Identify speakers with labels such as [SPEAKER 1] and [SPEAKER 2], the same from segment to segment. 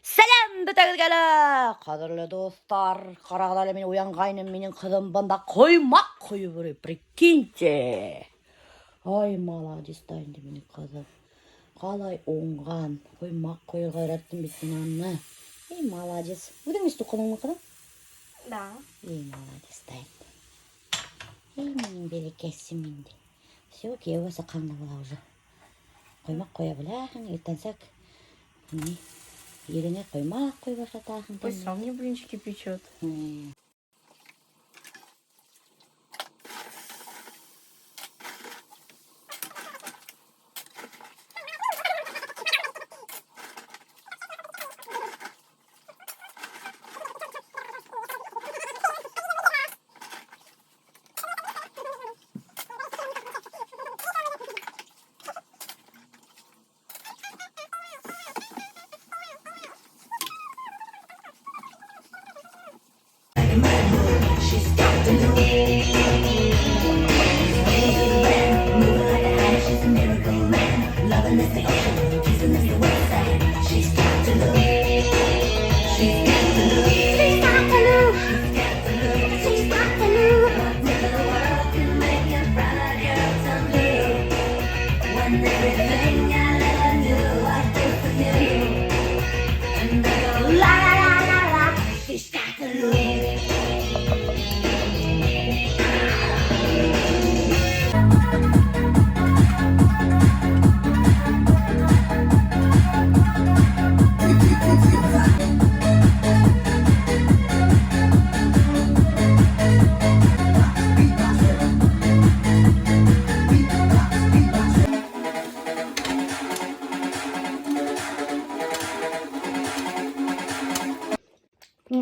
[SPEAKER 1] Сәләм бөтәгеҙгә лә! Ҡәҙерле дуҫтар, ҡарағыҙ әле, мин уянғайным, минең ҡыҙым бында ҡоймаҡ ҡойоп йөрөй, прикиньте. Ай, молодец та инде минең ҡыҙым. Ҡалай уңған, ҡоймаҡ ҡойорға өйрәттем бит мин аны. Эй, молодец. Үҙең нисек туҡыныңмы, ҡыҙым?
[SPEAKER 2] Да.
[SPEAKER 1] Эй, молодец та инде. Эй, минең бәләкәсем инде. Все, кейәүгә сыҡһаң да була уже. Ҡоймаҡ ҡоя беләһең, иртәнсәк ни, иреңә ҡоймаҡ ҡойоп ашатаһың.
[SPEAKER 2] Пусть сам мне блинчики печет.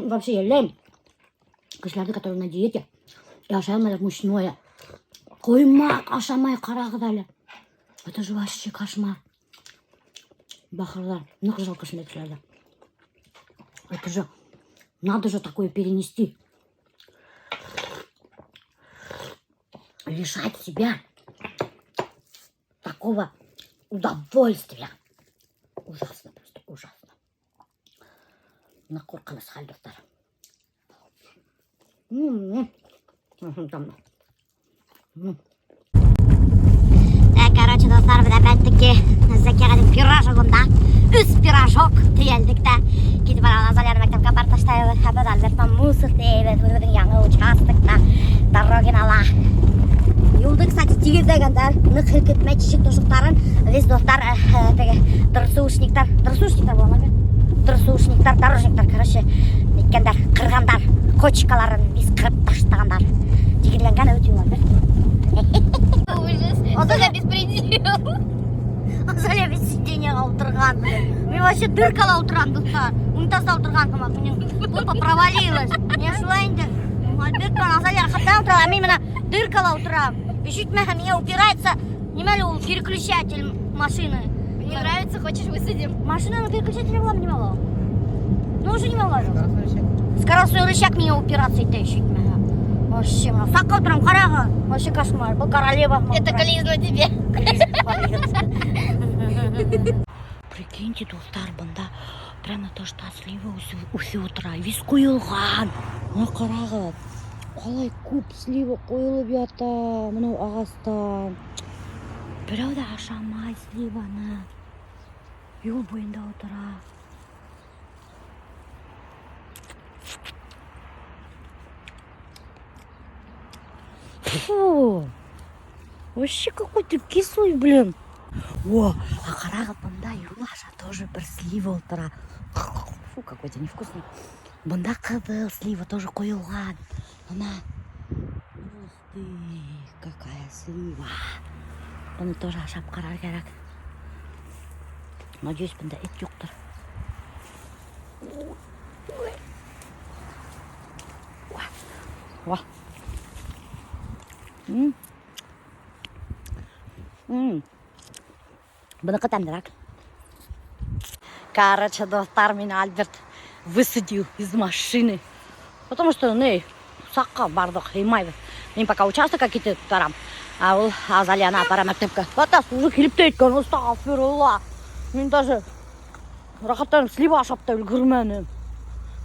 [SPEAKER 1] Вообще, йәлләйем кешеләрҙе, которые на диете, и ашай алмайҙар мучное. Ҡоймаҡ ашамай, ҡарағыҙ әле. Это же вообще кошмар. Бахырҙар. Ныҡ жалко шундай кешеләрҙе. Это же надо же такое перенести. Лишать себя такого удовольствия. Ужасно просто, ужасно. Ныҡ ҡурҡыныс хәл, дуҫтар. Тәмле. Короче, дуҫтар, беҙ опять-таки Зәкиға тип пирожогында өс пирожок тейәлдек тә китеп барабыҙ. Азалияны мәктәпкә апарып ташлайбыҙ. Ә беҙ Альберттан мусор тейәйбеҙ үҙебеҙҙең яңы участокта Дорогинала. Юлды, кстати, тигеҙләгәндәр, ныҡ һелкетмәй тишек-тошоҡтарын. Весь дуҫтар, теге ДРСУшниктар, ДРСУшниктар була ме? ДРСУшниктар, дорожниктар, короче, ниткәндәр, ҡырғандар, кочкаларын весь ҡырып ташлағандар. Тигеҙләнгән әүт юл, Альберт.
[SPEAKER 2] Ужас.
[SPEAKER 1] Азалия
[SPEAKER 2] за беспредел.
[SPEAKER 1] Азалия весь сиденьеға ултырған, блин. Мин вообще дыркала ултырам, дуҫтар. Унитазда ултырған һымаҡ, минең попа провалилась. Мин шулай инде. Альберт менән Азалия рәхәтләнеп ултыра, ә мин бына дыркала ултырам. Ишетмәһә, миңә упирается, нимә әле ул переключатель машины.
[SPEAKER 2] Не нравится, хочешь, высадим?
[SPEAKER 1] Машинаның переключателе буламы, нимә була? Ну, уже нимә була? Скоростной рычаг миңә упираться итә ишетмәһә. Вообще, бына саҡ ултырам, ҡарағыҙ. Вообще кошмар. Был королева.
[SPEAKER 2] Это клизма тебе.
[SPEAKER 1] Прикиньте, дуҫтар, бында прямо то, что слива үҫеп ултыра. Весь ҡойолған. Мына ҡарағыҙ. Ҡалай күп слива ҡойолоп ята мынау ағастан. Берәү ҙә ашамай сливаны. Юл буйында ултыра. Фу! Вообще какой-то кислый, блин. О, а ҡарағыҙ, бында юл аша тоже бер слива ултыра. Фу, какой-то невкусный. Бында ҡыҙыл слива тоже ҡойолған. Бына. Ух ты, какая слива. Быны тоже ашап ҡарар кәрәк. Надеюсь, бында эт юҡтыр. Ва. М. М. Быныҡы тәмлерәк. Короче, дуҫтар, мине Альберт высадил из машины. Потому что, ну, саҡҡа барҙыҡ, һыймайбыҙ. Мин пока участокка китеп барам. Ә ул Азалияны апара мәктәпкә. Атас, уже килеп тә еткән, астағфирулла. Мин даже Рәхәтләнеп слива ашап та өлгөрмәнем.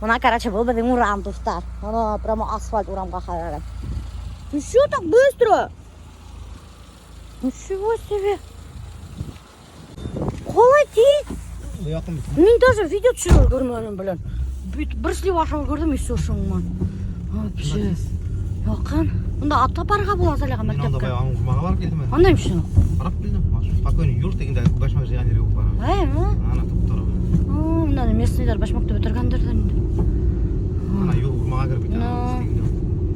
[SPEAKER 1] Бына, короче, был беҙҙең урам, дуҫтар. Бына прямо асфальт урамға ҡараған. Ну что так быстро? Ничего себе. Ҡалай тиҙ.
[SPEAKER 3] Яҡын бит.
[SPEAKER 1] Мин даже видео төшөрөп өлгөрмәнем, блин. Бер слива ашап өлгөрҙөм, и все шуңман. Вообще. Яҡын. Унда атлап барырға була Азалияға
[SPEAKER 3] Мин анда
[SPEAKER 1] мәктәпкә.
[SPEAKER 3] бая аның урманға барып килдем.
[SPEAKER 1] Андаймы шуны?
[SPEAKER 3] Барып килдем. Спокойно юр тигәндә башмак җыйган җире юк бара.
[SPEAKER 1] Әйме?
[SPEAKER 3] Ана туп-туры.
[SPEAKER 1] Мына местныйлар башмакты бөтөргәндер инде.
[SPEAKER 3] Ана юл урманға кереп китә.
[SPEAKER 1] Ну.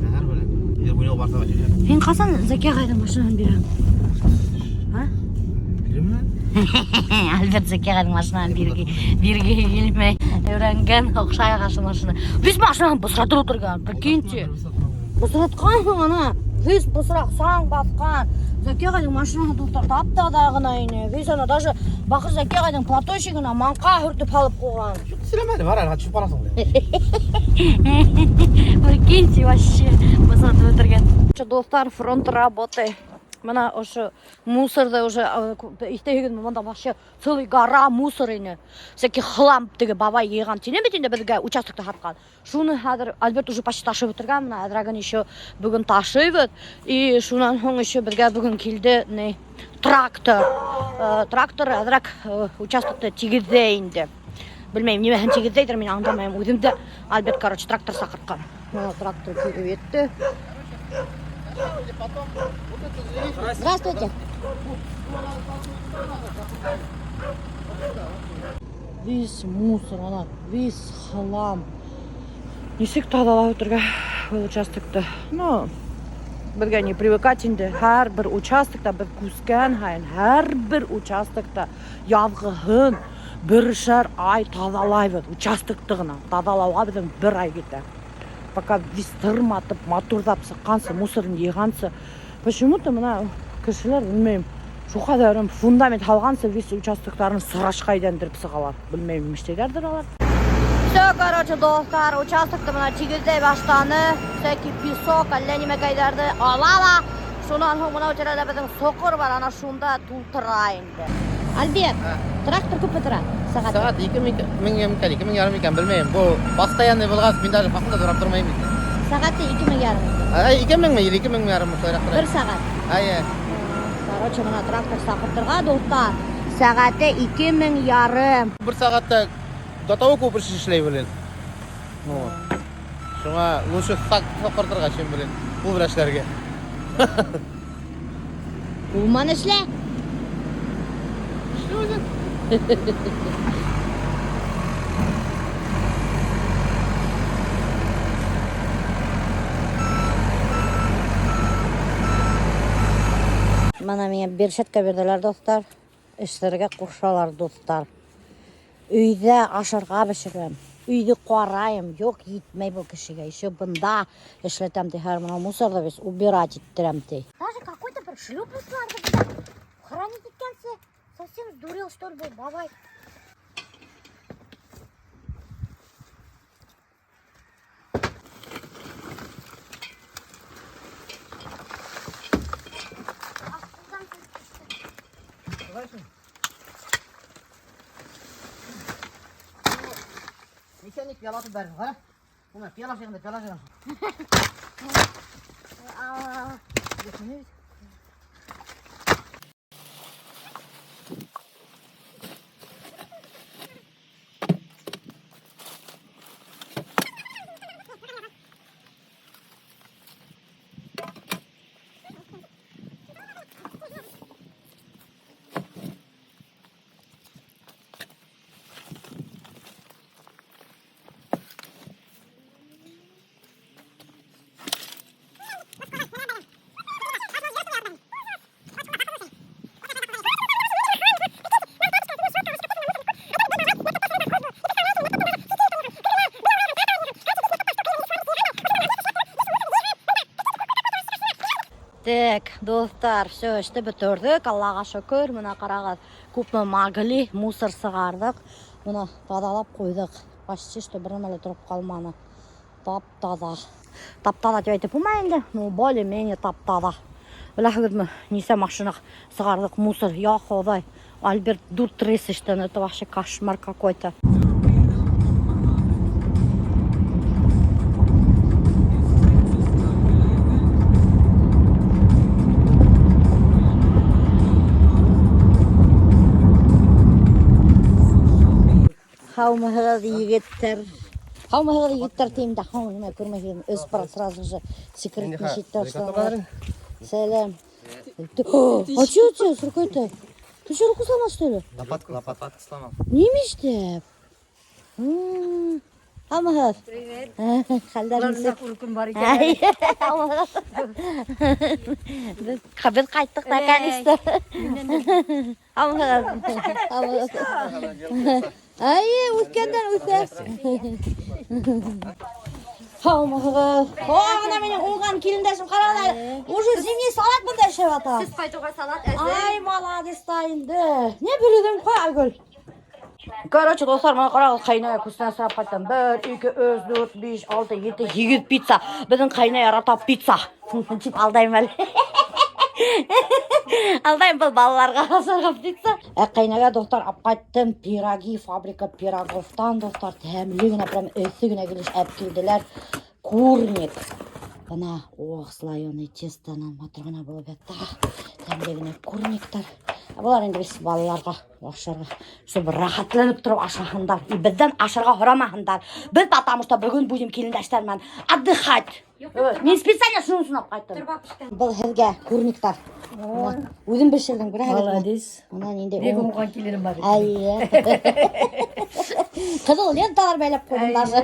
[SPEAKER 3] Зәһәр белән. Ер буена барса җитә.
[SPEAKER 1] Һин ҡасан Зәки ағайҙың машинаһын бирәһең? А?
[SPEAKER 3] Бирәме?
[SPEAKER 1] Альберт Зәки ағайҙың машинаһын биргеһе килмәй. Өйрәнгән оҡшай ошо машина. Весь машинаһын бысратып ултырған, прикиньте. Бысратҡанһың ана. Весь бысраҡ саң баҫҡан. Зәки ағайҙың машинаһы дуҫтар тап-таҙа ғына ине. Весь ана даже бахыр Зәки ағайҙың платочигына маңҡа һөртөп һалып ҡуйған.
[SPEAKER 3] Сөйләмәне, бар әле, төшөп барасың.
[SPEAKER 1] Прикиньте, вообще бысратып бөтөргән. Дуҫтар, фронт работы. Бына ошо мусорҙы уже иҫтәйһегеҙме, бында вообще целый гора мусор ине. Всякий хлам теге бабай йыйған тине бит инде беҙгә участокты һатҡан. Шуны хәҙер Альберт уже почти ташып бөтөргән, бына әҙерәген еще бөгөн ташыйбыҙ. И шунан һуң еще беҙгә бөгөн килде ни трактор. Трактор әҙерәк участокты тигеҙҙәй инде. Белмәйем, нимәһен тигеҙләйҙер, мин аңламайым үҙем дә. Альберт, короче, трактор саҡыртҡан. Бына трактор килеп етте. Здравствуйте. Весь мусор, ана, весь хлам. Нисек таҙалап бөтөргә был участокты. Ну, беҙгә не привыкать инде. Һәр бер участокта беҙ күскән һайын, һәр бер участокта яҙғыһын берешәр ай таҙалайбыҙ. Участокты ғына таҙалауға беҙҙең бер ай китә. Пока весь тырматып, матурҙап сыҡҡансы, мусорын йыйғансы. Почему-то бына кешеләр, белмәйем, шул ҡәҙәр фундамент һалғансы весь участоктарын сырашҡа әйләндереп сығалар. Белмәйем, нишләйҙәрҙер алар. Все, короче, дуҫтар, участокты бына тигеҙләй башланы. Всякий песок, әллә нимәкәйҙәрҙе ала ла. Шунан һуң бына тирәлә беҙҙең соҡор бар, ана шунда тултыра инде. Альберт, трактор күпме тора? Сәғәт.
[SPEAKER 3] Сәғәт 2 мең икән, 2 мең ярым икән, белмәйем. Бу постоянный булғас, мин даже хаҡында һорап тормайым инде.
[SPEAKER 1] Сәғәте 2 мең ярым инде.
[SPEAKER 3] Ай, 2 меңме или 2 мең ярым шулайыраҡ тора.
[SPEAKER 1] Бер сәғәт.
[SPEAKER 3] Әйе.
[SPEAKER 1] Короче, бына трактор саҡыртырға, дуҫтар. Сәғәте 2 мең ярым.
[SPEAKER 3] Бер сәғәттә до того күп эш эшләй белән. Вот. Шуңа лучше саҡыртырға, чем белән ул бер эшләргә.
[SPEAKER 1] Улман эшлә.
[SPEAKER 3] Эшләй үҙе.
[SPEAKER 1] Бына миңә перчатка бирҙеләр, дуҫтар. Эшләргә ҡушалар, дуҫтар. Өйҙә ашарға бешерәм. Өйҙө ҡарайым. Юҡ, етмәй был кешегә. Еще бында эшләтәм ти. Һәр бына мусорҙы весь убирать иттерәм ти. Даже какой-то бер шлюпницаларҙы бында хранить иткәнсе. Совсем сдурел, что ли, был бабай.
[SPEAKER 3] Нисәнник пиала бәрҙе, ҡара. Бына пиала йыйғанда, пиала йыйған.
[SPEAKER 1] Так, дуҫтар, все, эште бөтөрҙөк, Аллаға шөкөр. Бына ҡарағыҙ, күпме могли, мусор сығарҙыҡ. Бына таҙалап ҡуйҙыҡ. Почти что бер нәмә лә тороп ҡалманы. Тап-таҙа. Тап-таҙа тип әйтеп булмай инде, но более-менее тап-таҙа. Беләһегеҙме, нисә машина сығарҙыҡ мусор, я Хоҙай. Альберт дүрт рейс эштән, это вообще кошмар какой-то. Һаумыһығыҙ, егеттәр! Һаумыһығыҙ, егеттәр, тием дә, һау, нимә күрмәгән, өс пар сразу же секретный щиттар. Сәләм. А что у тебя с рукой-то? Ты что, руку сломал, что ли?
[SPEAKER 3] Лопатку, лопатку сломал.
[SPEAKER 1] Нимә эшләп? Һаумыһығыҙ.
[SPEAKER 2] Привет.
[SPEAKER 1] Хәлдәр нисек?
[SPEAKER 2] Күркем бар.
[SPEAKER 1] Әй, һаумыһығыҙ. Беҙ ҡайттыҡ наконец-то. Һаумыһығыҙ. Һаумыһығыҙ. Әй, үҫкәндән үҫә. Һаумыһығыҙ. О, бына минең уңған килендәшем, ҡарағыҙ. Уже зимний салат бында эшләп ята.
[SPEAKER 2] Һеҙ ҡайтыуға салат әҙер.
[SPEAKER 1] Ай, молодец та инде. Ни бер үҙең ҡуй, Айгөл. Короче, дуҫтар, бына ҡарағыҙ, ҡәйнә күстәнәс һорап ҡайттым. Бер, ике, өс, дүрт, биш, алты, ете, һигеҙ пицца. Беҙҙең ҡәйнә ярата пицца. Тип алдайым әле. Алдайым был балаларға ашарға пицца. Ә ҡәйнәгә, дуҫтар, алып ҡайттым пироги, фабрика пироговтан, дуҫтар, тәмле генә, прям эҫе генә килеш әп килделәр. Курник. Бына, ох, слоеный тестонан матур ғына булып ятты. Тәмле генә курниктар. Ә Былар инде беҙ балаларға ашарға, чтобы рәхәтләнеп тороп ашаһындар. И беҙҙән ашарға һорамаһындар. Беҙ потому что бөгөн будем килендәштәр менән отдыхать. Мин специально шуның өсөн алып ҡайттым.
[SPEAKER 2] Торба пешкән.
[SPEAKER 1] Был һеҙгә курниктар. Үҙем бешерҙем, күрәһегеҙме?
[SPEAKER 4] Молодец.
[SPEAKER 1] Бына ниндәй
[SPEAKER 4] Бик
[SPEAKER 1] уң.
[SPEAKER 4] уңған киленем бар.
[SPEAKER 1] Әйе. Ҡыҙыл ленталар бәйләп ҡуйҙым даже.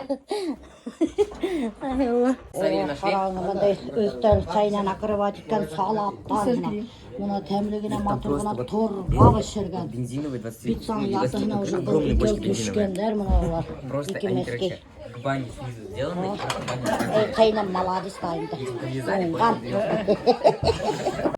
[SPEAKER 1] Ҡарағыҙ, бындай өҫтәл ҡәйнә накрывать иткән салаттар бына. Бына тәмле генә матур ғына торба бешергән.
[SPEAKER 5] Бензиновый 20,
[SPEAKER 1] Пиццаның
[SPEAKER 5] ну,
[SPEAKER 1] яртыһына
[SPEAKER 5] 20
[SPEAKER 1] уже был
[SPEAKER 5] огромные
[SPEAKER 1] икәү
[SPEAKER 5] бочки бензиновые.
[SPEAKER 1] төшкәндәр бына улар.
[SPEAKER 5] Просто
[SPEAKER 1] Ике
[SPEAKER 5] они,
[SPEAKER 1] мәскәй.
[SPEAKER 5] короче, к бане снизу сделаны, и просто баню
[SPEAKER 1] Эй, ҡәйнәм молодец та инде.
[SPEAKER 5] Повязали,
[SPEAKER 1] Уңған.
[SPEAKER 5] понял?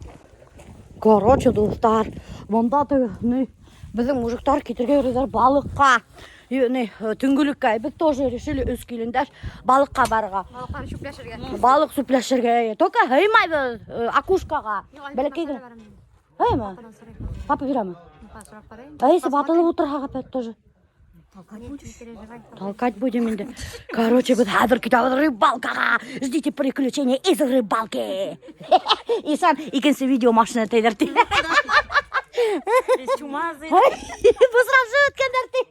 [SPEAKER 1] Короче, дуҫтар, бында теге, ни, беҙҙең мужиктар китергә йөрөйҙәр балыҡҡа. И, ни, төнгөлөккә. Беҙ тоже решили өс килендәш балыҡҡа барырға.
[SPEAKER 2] Балыҡтарҙы сүпләшергә.
[SPEAKER 1] Балыҡ сүпләшергә. Только һыймайбыҙ окушкаға. Бәләкәй генә. Һыймы? Папа бирәме? А если ватылып ултырһаҡ опять тоже? Толкать будем инде. Короче, беҙ хәҙер китәбеҙ рыбалкаға. Ждите приключения из рыбалки. Исан икенсе видео машина тейҙер ти.
[SPEAKER 4] Чумазый.
[SPEAKER 1] Бысрашып үткәндәр ти.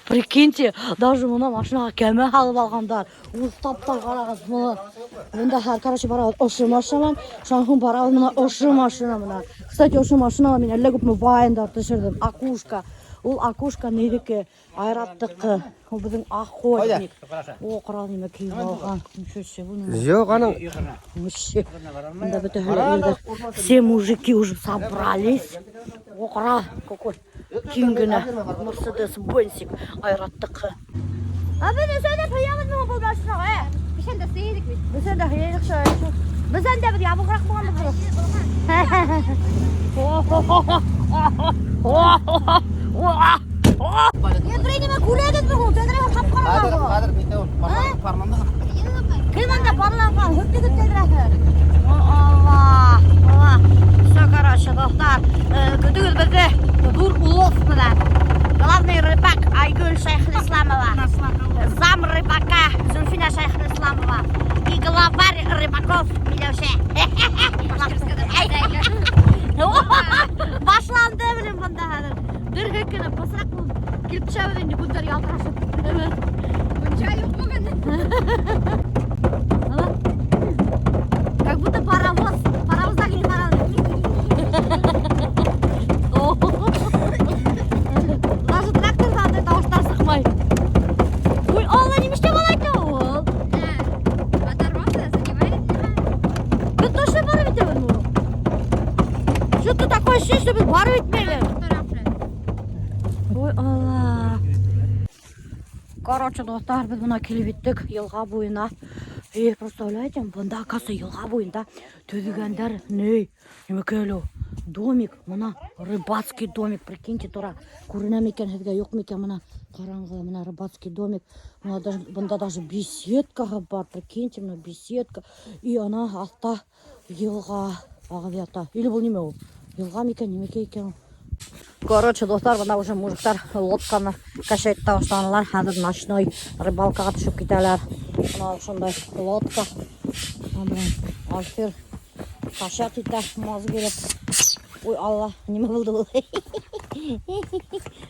[SPEAKER 1] Прикиньте, даже бына машинаға кәмә һалып алғандар. Уҫтаптар ҡарағыҙ быны. Бында хәҙер, короче, барабыҙ ошо машина менән, шунан һуң барабыҙ бына ошо машина менән. Кстати, ошо машинала мин әллә күпме вайндар төшөрҙөм. Окушка. Ул окушка нейҙеке? Айраттыҡы. Ул беҙҙең охотник. О, ҡара нимә кейеп алған. Ничего себе, был нимә?
[SPEAKER 3] Юҡ, аның
[SPEAKER 1] Вообще. Бында бөтәһе лә ирҙәр. Все мужики уже собрались. О, ҡара, какой киң генә Мерседес Бенсик Айраттыҡы. Ә беҙ өсәүҙәп һыябыҙмы был машинаға, ә?
[SPEAKER 2] Бешән дә сыйҙыҡ бит.
[SPEAKER 1] Беҙ ҙә һыйҙыҡ шул. Беҙ ҙә беҙ ябығыраҡ булғанбыҙ. Е, берәй нәмә күрәгеҙме һуң? Тәҙрәгә ҡап-ҡара
[SPEAKER 3] Хәҙер,
[SPEAKER 1] был.
[SPEAKER 3] хәҙер нитә ул. Парланды.
[SPEAKER 1] Кем анда парланған? Һөртөгөҙ тәҙрәһе. О, Алла, Алла. Все, короче, дуҫтар, көтөгөҙ беҙҙе ҙур улов менән. Главный рыбак Айгөл Шәйхелисламова. Зам рыбака Зульфина Шәйхелисламова. И главарь рыбаков Миләүшә. Башланды белем бында хәҙер. Дер һелкенеп, бысраҡ булып килеп төшәбеҙ инде күҙҙәр ялтырашып.
[SPEAKER 2] Мунса юҡ бөгөн.
[SPEAKER 1] Ала. Как будто паровоз. Паровозда килеп ҡараны. Даже тракторҙа андай тауыштар сыҡмай. Уй, Алла, нимә эшләп алай итә ул?
[SPEAKER 2] Оторвался, задевает.
[SPEAKER 1] Беҙ точно барып етәбеҙме ул? Что-то такое ощущение, что беҙ барып етмәйбеҙ. Ой, Алла. Короче, дуҫтар, беҙ бына килеп еттек йылға буйына. И, представляете, бында, оказывается, йылға буйында төҙөгәндәр, ни, нимәкәй әле ул? Домик, бына рыбацкий домик, прикиньте, тура. Күренә микән һеҙгә, юҡ микән, бына ҡараңғы, бына рыбацкий домик. Бына даже, бында даже беседка бар, прикиньте, бына беседка. И ана аҫта йылға ағып ята. Или был нимә ул? Йылға микән, нимәкәй икән ул? Короче, дуҫтар, бына уже мужиктар лодканы качать итә башланылар. Хәҙер ночной рыбалкаға төшөп китәләр. Бына ошондай лодка. Бына Альфир качать итә, маз килеп. Ой, Алла, нимә булды был?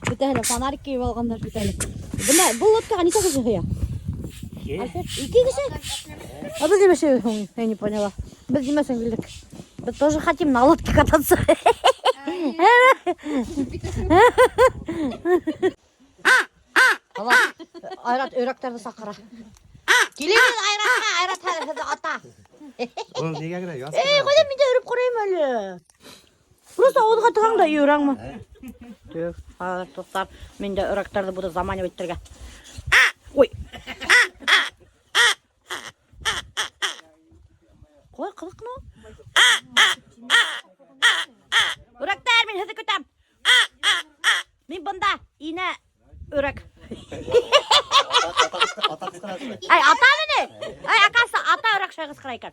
[SPEAKER 1] Бөтәһе лә фонарик кейеп алғандар бит әле. Бына был лодкаға нисә кеше һыя? Альфир, ике кеше? А беҙ нимә эшләйбеҙ? Я не поняла. Беҙ нимә өсөн килдек? Беҙ тоже хотим на лодке кататься. Айрат өйрәктәрҙе саҡыра. Килегеҙ Айратҡа, Айрат хәҙер һеҙҙе ата.
[SPEAKER 4] Ул нигә генә яз?
[SPEAKER 1] Эй, ҡайҙа мин дә өрөп ҡарайым әле. Просто ауыҙға тығаң да өрәңме? Юҡ, хәҙер дуҫтар, мин дә өрәктәрҙе буду заманивать итергә. Ой. Ҡулай ҡыҙыҡ ҡына. Өрәктәр, мин һеҙҙе көтәм. Мин бында инә өрәк. Ай, ата мине. Ай, оказывается, ата өрәк шулай ҡысҡыра икән.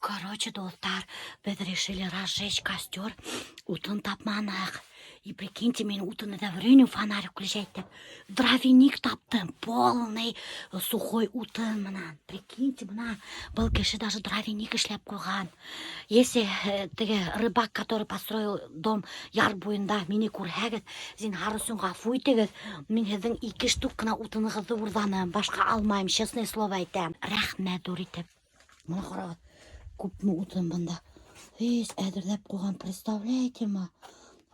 [SPEAKER 1] Короче, дуҫтар, беҙ решили разжечь костер. Утын тапманыҡ. И прикиньте, мин утын эҙләп йөрөйнөм фонарик включать итеп. Дровяник таптым, полный сухой утын менән. Прикиньте, бына был кеше даже дровяник эшләп ҡуйған. Если теге рыбак, который построил дом яр буйында, мине күрһәгеҙ, зинһар өсөн ғәфү итегеҙ. Мин һеҙҙең 2 штук ҡына утынығыҙҙы урҙаным, башҡа алмайым, честное слово әйтәм. Рәхмәт ҙур итеп. Бына ҡарағыҙ, күпме утын бында. Весь әҙерләп ҡуйған, представляете ма?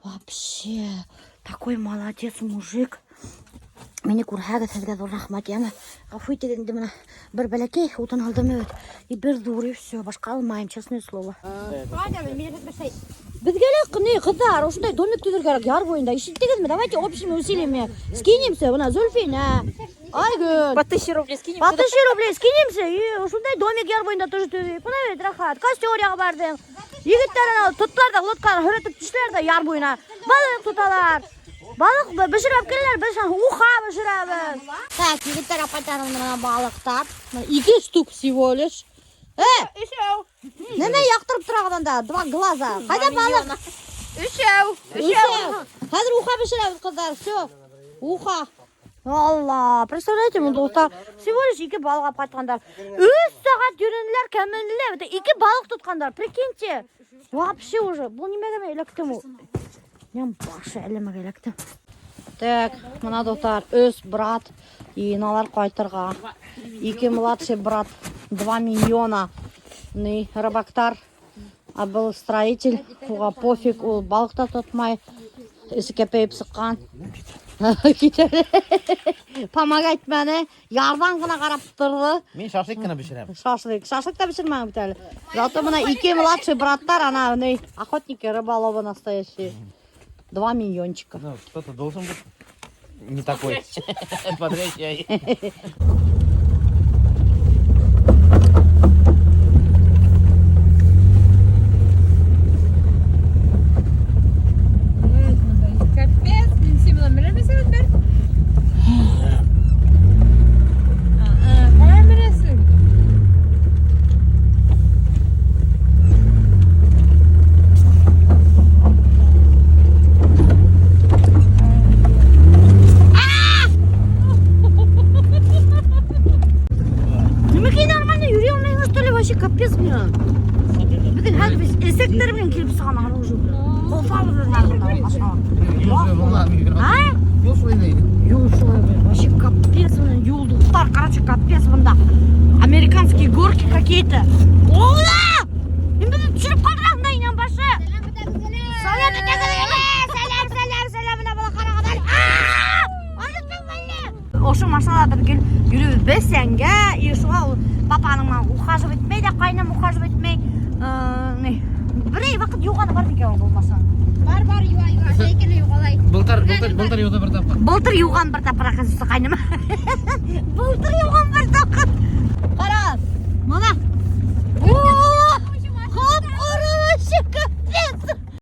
[SPEAKER 1] Вообще, такой молодец мужик. Мине күрһәгеҙ, һеҙгә ҙур рәхмәт. Йәме, ғәфү итегеҙ инде, бына бер бәләкәй утын алдым бит. И бер ҙур, и все, башҡа алмайым, честное слово. Беҙгә лә ни, ҡыҙҙар, ошондай домик төҙөргә кәрәк яр буйында. Ишеттегеҙме? Давайте общими усилиями скинемся. Бына Зульфина, Айгөл.
[SPEAKER 2] По 1000 рублей скинемся.
[SPEAKER 1] По 1000 рублей скинемся и ошондай домик яр буйында тоже төҙөйөк. Бына бит рәхәт. Костер яғып барҙың. Егеттәр ана тоттолар ҙа лодканы һөрөтөп төштөләр ҙә яр буйына. Балыҡ тоталар. Балыҡ бешереп киләләр, беҙ уха бешерәбеҙ. Так, егеттәр апайтарым бына балыҡтар. Бына 2 штук всего лишь.
[SPEAKER 2] Өсәү.
[SPEAKER 1] Нимә яҡтырып тора бында? Два глаза. Ҡайҙа балыҡ?
[SPEAKER 2] Өсәү.
[SPEAKER 1] Өсәү. Хәҙер уха бешерәбеҙ, ҡыҙҙар. Всё. Уха. Алла, представляете, мы дуҫтар, всего лишь 2 балыҡ алып ҡайтҡандар. 3 сәғәт йөрөнөләр, кәменеләр. Бөтә 2 балыҡ тотҡандар, прикиньте. Вообще уже, был нимәгә мин эләктем ул? Ням башы әллә эләктем. Так, бына дуҫтар, 3 брат йыйыналар ҡайтырға. 2 младший брат, 2 миньона. Ни, рыбактар. А был строитель, уға пофиг, ул балыҡ та тотмай. Эсе кәпәйеп сыҡҡан. Китә. Помогать итмәне. Ярҙан ғына ҡарап торҙо.
[SPEAKER 3] Мин шашлык ҡына бешерәм.
[SPEAKER 1] Шашлык. Шашлык та бешермәне бит әле. Зато бына 2 младший браттар, ана, ни, охотники, рыболовы настоящие. 2 миньончика.
[SPEAKER 3] Ну, кто-то должен быть не такой. Смотрящий.
[SPEAKER 2] Капец, мин син менән менермесең бер? Ҡайҙа менәсең?
[SPEAKER 1] Нимәкәй нормально йөрөй алмайһың, что ли, вообще капец миңә. Беҙҙең хәҙер беҙ эсәктәр менән килеп сыҡҡан оружие. Ҡоҫабыҙ беҙ хәҙер бында. А?
[SPEAKER 3] Юл шулай.
[SPEAKER 1] Юл шулай, блин. Вообще капец, блин, юл дуҫтар, короче, капец бында. Американские горки какие-то. Ола! Мин беҙҙе төшөрөп ҡалдыраһың да инәң башы. Сәләм бөтәгеҙгә. Сәләм, сәләм, сәләм, бына бала ҡарағыҙ әле. Оноттоң әллә? Ошо машинала беҙ гел йөрөбөҙ бесәнгә, и шуға ул папаның менән ухаживать итмәй ҙә, ҡайным ухаживать итмәй. Ни, берәй ваҡыт йыуғаны бар микән ул булмаһа?
[SPEAKER 2] Бар, бар, юа, юа. Шәйкеле юғалай.
[SPEAKER 3] Былтыр, былтыр, былтыр юҙы бер тапҡыр.
[SPEAKER 1] Былтыр йыуған бер тапҡыр, оказывается, ҡайным. Былтыр йыуған бер тапҡыр.